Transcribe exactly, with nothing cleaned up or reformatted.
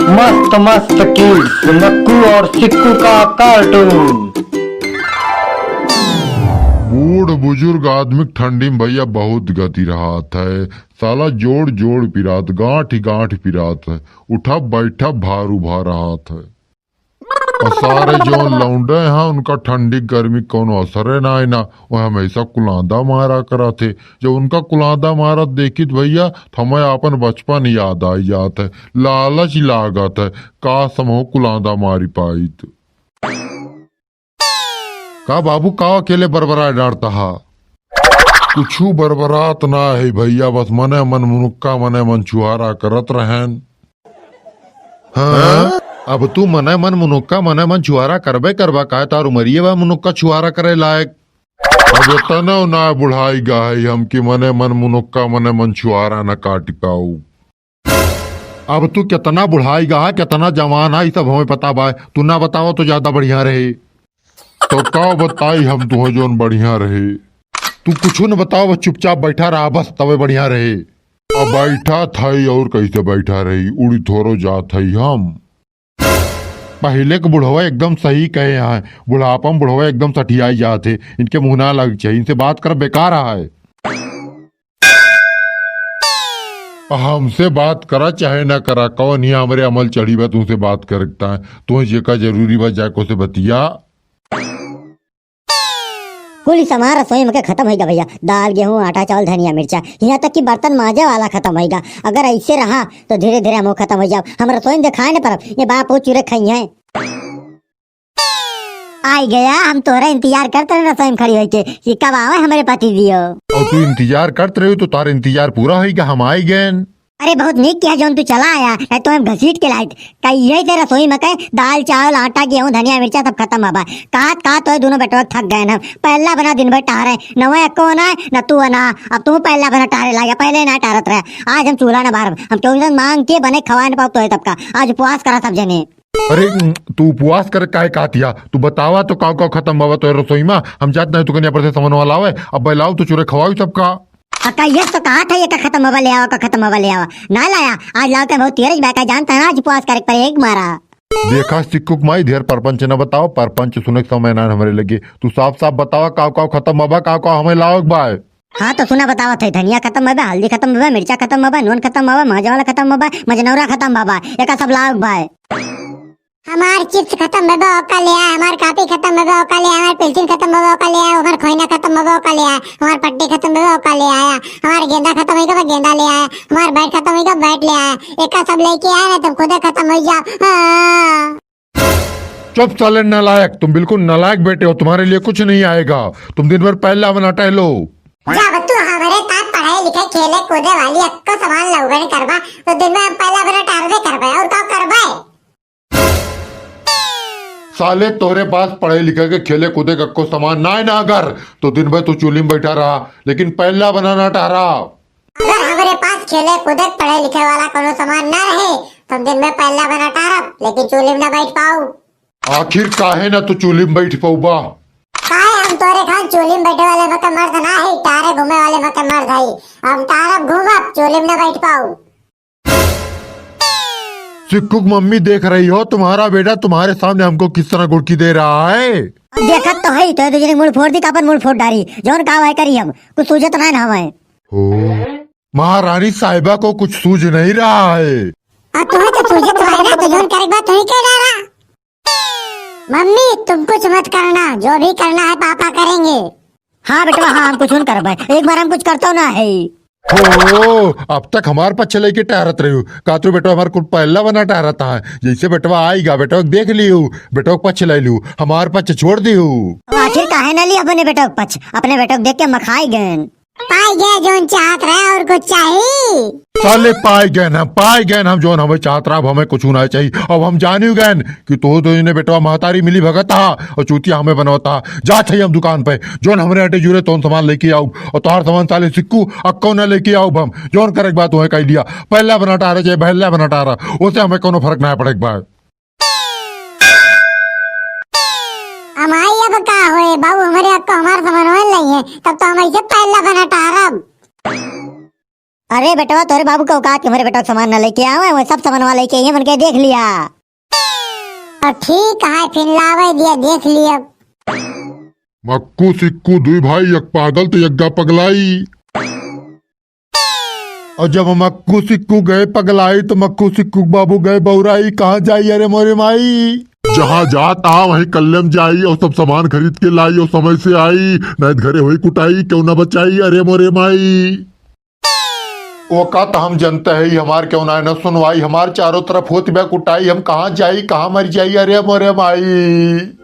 मस्त मस्त किड्स, मक्कू और सिक्कू का कार्टून। बूढ़ बुजुर्ग आदमी क ठंडी में भइया बहुत गति रहत है। साला जोड़ जोड़ पिरात, गांठ गांठ पिरात है, उठब बैठब भारू भा रहत है। और सारे जौन लौंडे हैं, उनका ठंडी गर्मी क कौनो असरे ना है ना, वो हमेशा कुलांदा मारा करत है। जब उनका कुलांदा मारत देखित भइया, तो हमें आपन बचपन याद आई जात है। लालच लागत है, काश हमहू कुलांदा मारी पाइत। का बाबू, का अकेले बरबराए डारत हा? कुछू बरबरात ना है भइया, बस मने मन मुनुक्का मने मन छुहारा करत रहेन। हाँ? अब तू मने मन मुनुक्का मने मन छुहारा करबे करबा, काहे तार उमरिये बा मुनुक्का छुहारा करे लायक। अब एतनो ना बुढ़ाइ गा है हम कि मने मन मुनुक्का मने मन छुहारा न काटि पाऊ। अब तू केतना बुढ़ाइ गा है, केतना जवान है, ई सब हमें पता बा। तू ना बतावा तो ज्यादा बढ़िया रहे। तो का बताई हम तुहे जौन बढ़िया रहे? तू कुछू न बतावा, बस चुपचाप बैठा रहा, बस तबे बढ़िया रहे। अब बैठा थाई और कैसे बैठा रही, उड़ी थोरो जात हई हम। पहिले के बुढ़वा एकदम सही कहे हैं, बुढ़ापा में बुढ़वा एकदम सठियाई जात है। इनके मुँह ना लग चाहिए, इनसे बात कर बेकार है। हमसे बात करा चाहे ना करा, कौन ही हमरे अमल चढ़ी बा तुमसे बात करता है? तुहे जेका जरूरी बा जाको से बतिया। कुल सामान रसोई में के खतम होइगा भइया, दाल, गेहूँ, आटा, चावल, धनिया, मिर्चा, हियाँ तक कि बर्तन माजे वाला खतम होइगा। अगर ऐसे रहा तो धीरे धीरे हमहू खतम होइ जाब। हम रसोई में देखाए न परब, ये बाप वो चूरे खइहैं। आइ गया, हम तोहरा इंतजार करत रहे रसोई में खड़ी होइके कि कब आवे हमरे पति दियो। और तू इंतजार करत रही तो तार इंतजार पूरा होइगा, हम आइ गएन। अरे बहुत नीक किहा जौन तू चला आया, नहीं तो हम घसीट के लाइत। कहिए से रसोई में के दाल, चावल, आटा, गेहूँ, धनिया, मिर्चा सब खतम हबा। कहत कहत तोहे दुनो बेटवा थक गएन हम। पहला बना दिन भर टहरे, न वह अक्को ना, न तू ना। अब तू पहला बना टहरे लागे, पहले ना टहरत रहे। आज हम चूल्हा ना बारब, हम केहू से मांग के बने खवाए न पाउब तोहे सबका। आज उपवास करा सब जने। अरे, तू उपवास कर काहे कहतिया? तू बतावा तो काव काव खतम बाबा तोहे रसोई में, हम जात नहीं तू कन्या पर से समनवा लावे, अब लाओ तो चूरे खवाओ सबका। अक्का, ये तो कहा था, ये का खतम बाबा ले आवा, का खतम बाबा ले आवा। ना लाया, आज लाओ ते बहुत तेरज बैठा, जानता है ना, आज उपवास करे पर एक मारा। देखा सिक्कुक माई, ढेर परपंच न बताओ, परपंच सुने के समय ना हमरे लगे। तू साफ साफ बतावा, काव काव खतम बाबा, काव काव हमें लाओ एक बार। हाँ तो सुना बतावत है, धनिया खतम बाबा, हल्दी खतम बाबा, मिर्चा खतम बाबा, नून खतम बाबा, माजा वाला खतम बाबा, मजनौरा खतम बाबा, एका सब लाओ एक बार। हमार चिप्स खतम बाबा, ओका ले आए, हमार कॉफी खतम बाबा, ओका ले आए, हमार पेंसिल खतम बाबा, ओका ले आए, हमार खोइना खतम बाबा, ओका ले आए, हमार पट्टी खतम बाबा, ओका ले आया, हमार गेंदा खतम होइगा बा, गेंदा ले आए, हमार बैट खतम होइगा, बैट ले आए, एका सब लेके आए ना, तुम खुदे खतम होइ जाओ। हाँ। चुप साले नालायक, तुम बिल्कुल नालायक बेटे हो, तुम्हारे लिए कुछ नहीं आएगा, तुम दिन भर पहला बना टहलो। जब तू हमरे साथ पढ़े लिखे खेले कूदे वाली अक्को सामान लउगन करबा, तो दिन में हम पहला बना टहरबे करबे, और का करबे? साले तोहरे पास पढ़े लिखे के खेले कूदे के अक्को सामान ना है ना अगर, तो दिन भर तू चूल्ही में बैठा रहा, लेकिन पहला बना ना टहरा। अगर हमरे पास खेले कूदे पढ़े लिखे वाला कोनो सामान ना रहे, तो हम दिन में पहला बना टहरब, लेकिन चूल्ही में ना बैठ पाऊ। आखिर काहे ना तू चूल्ही में बैठ पउबा? काहे हम तोरे खान चूल्ही में बैठे वाले मके मर्द ना है, टहरे घूमे वाले मके मर्द है। हम टहरब घूमब, चूल्ही में ना बैठ पाऊ। सिक्कू की मम्मी देख रही हो, तुम्हारा बेटा तुम्हारे सामने हमको किस तरह गुड़की दे रहा है। अब देखत तो है, तो दूजने मूड़ फोड़ दी, का अपन मूड़ फोड़ डारी, जौन का है करी हम, कुछ सूझत ना है ना हमें। हो, महारानी साहिबा को कुछ सूझ नहीं रहा है। अब तुम्हें तो सूझत है ना, तो जौन करे के बाद तुम्हें क्या डरा? मम्मी, तुम कुछ मत करना, जो भी करना है पापा करेंगे। हाँ बेटवा, हाँ, हम कुछ न करबे, एक बार हम कुछ करतो ना है। हो, अब तक हमार पक्ष लेके टहरत रही हो। का तू बेटवा हमार कुल पहला बना टहरत है? जैसे बेटवा आइगा, बेटवा देख लियो, बेटवा पक्ष ले लियो, हमार पक्ष छोड़ दियो। आखिर काहे ना लिया अपने बेटवा पक्ष? अपने बेटवा देख के मखाई गए। पाई गए जौन चाहत रहे, और कुछ चाही? साले पाई गए ना, पाई गए ना, हम जौन हमें चाहत रहा, अब हमें कुछ ना चाहिए। अब हम जानी गए कि तो दो जने बेटवा महतारी मिली भगत हा और चूतिया हमें बनवता। जा चाहिए हम दुकान पे, जौन हमरे अटे जुरे तौन सामान लेके आऊ, और तोहार सामान साले सिक्कू अक्को ना लेके आऊ हम। जौन करे के बात वह कह लिया, पहला बना टारा चाहे बहला बना टारा, उसे हमें कोनो फर्क ना पड़े के बा। हमारी अब का होए बाबू, हमरे अक्को हमार सामान नहीं है, तब तो हम ऐसे पहला बना टारब। अरे बेटवा, तोरे बाबू का औकात के, हमरे बेटवा के सामान न लेके आवे, वो सब सामानवा लेके आइए, मन के देख लिया। और ठीक है, फिर लावे दिया, देख लिया। मक्कू सिक्कू दुई भाई, एक पागल तो यग्गा पगलाई। और जब मक्कू सिक्कू गए पगलाई, तो मक्कू सिक्कू के बाबू गए बौराई, कहाँ जाई अरे मोरे माई। जहाँ जात आ वहीं कल्लम जाई, और सब सामान खरीद के लाई, और समय से आई, नहीं तो घरे होई कुटाई, क्यों ना बचाई अरे मोरे माई। ओका त हम जनते हई, हमार क्यों ना न सुनवाई, हमार चारों तरफ होत बा कुटाई, हम कहाँ जाई, कहाँ मर जाई, अरे मोरे माई।